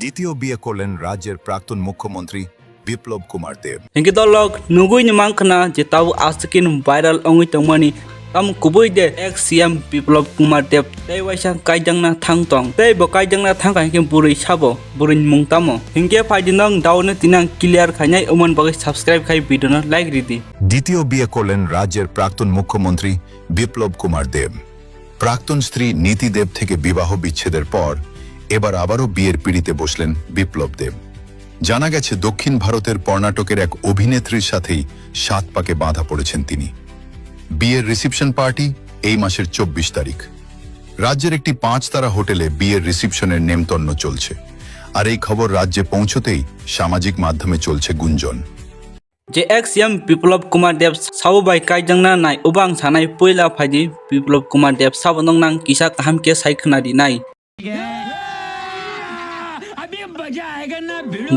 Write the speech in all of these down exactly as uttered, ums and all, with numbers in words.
দ্বিতীয় বিয়ে করলেন রাজ্যের প্রাক্তন মুখ্যমন্ত্রী বিপ্লব কুমার Deb. Hinkhe dolok nugui ni mankha na je tabuk astikin viral wngwi tongmani tamo kubui de ex C M Biplab Kumar Deb tei waisa kaijakna thang tong tei bo kaijakna thang kha hinkhe bwrwi sabo bwrwi ni mung tamo hinkhe phaidi nong daono tinang clear khainai umon bagwi subscribe khai video no like ridi. দ্বিতীয় বিয়ে করলেন রাজ্যের প্রাক্তন মুখ্যমন্ত্রী বিপ্লব কুমার দেব। প্রাক্তন স্ত্রী নীতি দেব থেকে বিবাহ বিচ্ছেদের পর এবার আবারও বিয়ের পিঁড়িতে বসলেন বিপ্লব দেব। জানা গেছে, দক্ষিণ ভারতের কর্ণাটকের এক অভিনেত্রীর সাথেই সাত পাকে বাঁধা পড়েছেন তিনি। বিয়ের রিসেপশন পার্টি এই মাসের চব্বিশ তারিখ। রাজ্যের একটি পাঁচ তারা হোটেলে বিয়ের রিসেপশনের নেমন্তন্ন চলছে। আর এই খবর রাজ্যে পৌঁছতেই সামাজিক মাধ্যমে চলছে গুঞ্জন। Je ex C M Biplab Kumar Deb sabo bai kaijakna nai, ubang sanai puila phaidi Biplab Kumar Deb sabo nong nang kisa kaham khe sai khna di nai.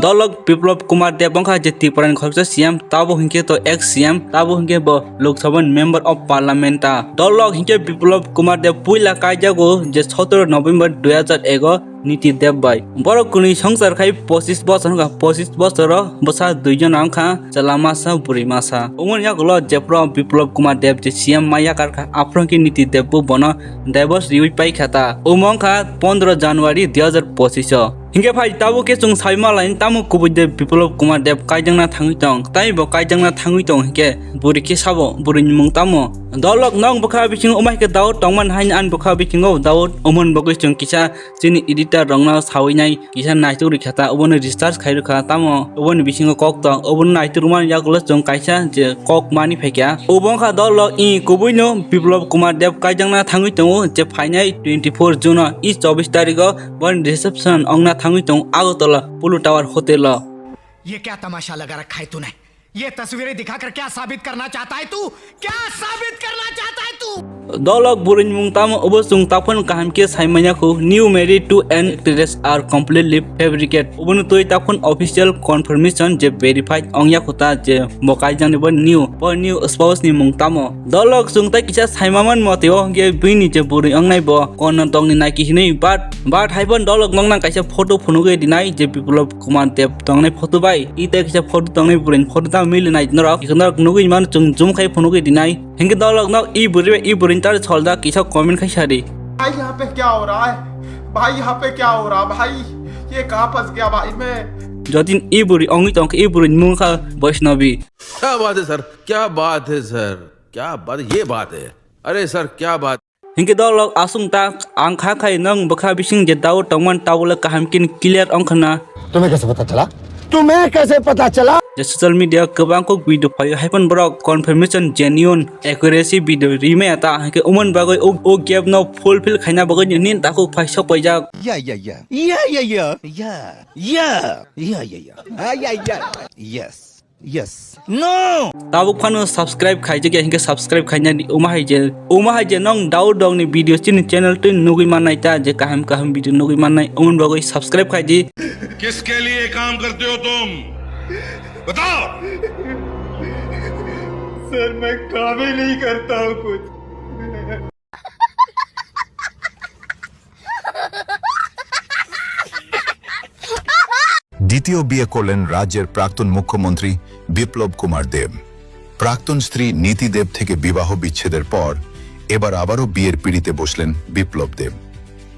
Dolok Biplab Kumar Deb wngkha je Tripura ni khoroksa C M, tabo hinkhe to ex C M, tabo hinkhe bo Lok Sabha ni Member of Parliament ta. Dolok hinkhe Biplab Kumar Deb puila kaijago je sotoro November dui hazar ego Niti Deb bai. Borok kwnwi swngchar khai pochis bosor wngkha, pochis bosoro bwsa duijon wngkha, chwla masa, bwrwi masa. Umoni yagulo jephru Biplab Kumar Deb je C M ma yakar kha, aphuru khe Niti Deb bo bono divorce riwi pai kha ta. Omo wngkha pondro January dui hazar pochis o. Hinkhe phai tabuk khe chwng sai ma lai tamo kubui de Biplab Kumar Deb kaijakna thangwi tong, tai bo kaijakna thangwi tong hinkhe bwrwi khe sabo, bwrwi ni mung tamo? Dolok nong bwkha bisingo umai khe doubt tongmani haino ani bwkha bisingo doubt umon bagwi chwng kisa chini editor rokno sawi nai kisa naituk rikha ta, obono research khai rwkha, tamo oboni bisingo kok tong, obono naituk rwmani yagulo chwng kaisa je kok mani phaikha. Obo wngkha dolok i kubuino Biplab Kumar Deb kaijakna thangwi tongo je phainai twenty four June o, i chobbish tarikh o boni reception ongna thangwi tongo Agartala Polo Tower Hotel o. ये क्या तमाशा लगा रखा है तूने? ये तस्वीरें दिखाकर क्या साबित करना चाहता है तू? क्या साबित करना चाहता है तू? Dolok bwrwi ni mung tamo obo chwng taphun kaham khe sai manya khu, new married to an actress are completely fabricate. Obono twi taphun official confirmation je verified ongya khu ta je bo kaijakni bo new, bo new spouse ni mung tamo. Dolok chwng tai kisa sai maman mote o hwnkhe bini je bwrwi ongnai bo Karnatokni naiki hinwi, but, but hai phano dolok nokna kaisa photo phunugwi rinai je Biplab Kumar Deb tongnai photo bai, i tei kisa photo tongnai bwrwi ni photo ta mili nai norok, norok nugwi mano chwng zoom khai phunugwi rinai. Hinkhe dolok nok i bwrwi bai i bwrwi ni tar solda kisa comment khai sadi. भाई, यहाँ पे क्या हो रहा है? भाई, यहाँ पे क्या हो रहा है भाई? ये कहाँ फंस गया भाई मैं? Jodi i bwrwi ongwi tongkhe i bwrwi ni mung kha Vaishnavi. क्या बात है सर, क्या बात है सर, क्या बात, ये बात है। अरे सर, क्या बात। Hinkhe dolok aswng ta ang kha khai nong bwkha bising je doubt tongman tabule kaham khe clear ongkha na. तुम्हें कैसे पता चला? तुम्हें कैसे पता चला? Je social media kwbang kok video phaio, hai phano borok confirmation, genuine, accuracy video rimaya ta, hinkhe umon bagwi o, o gap no fulfill khaina bagwi ni, ni takhuk phai sok paijak. या, या, या। या, या, या। या, या, या। या, या, या। हाँ, या, या। Yes। Yes। No। Tabuk phano subscribe khaijak ya hinkhe subscribe khainani, uma hai je, uma hai je nong doubt dong ni video chini channel twi nugwi mannai ta, je kaham kaham video nugwi mannai, umon bagwi subscribe khaidi. किसके लिए काम करते हो तुम? बताओ। सर, मैं काम ही नहीं करता हूँ कुछ। দ্বিতীয় বিয়ে করলেন রাজ্যের প্রাক্তন মুখ্যমন্ত্রী বিপ্লব কুমার দেব। প্রাক্তন স্ত্রী নীতি দেব থেকে বিবাহ বিচ্ছেদের পর এবার আবারও বিয়ের পিঁড়িতে বসলেন বিপ্লব দেব।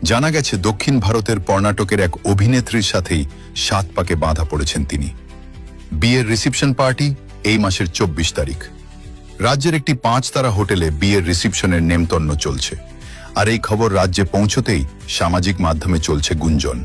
জানা গেছে, দক্ষিণ ভারতের কর্ণাটকের এক অভিনেত্রীর সাথেই সাত পাকে বাঁধা পড়েছেন তিনি। বিয়ের রিসেপশন পার্টি এই মাসের চব্বিশ তারিখ। রাজ্যের একটি পাঁচ তারা হোটেলে বিয়ের রিসেপশনের নেমন্তন্ন চলছে। আর এই খবর রাজ্যে পৌঁছতেই সামাজিক মাধ্যমে চলছে গুঞ্জন।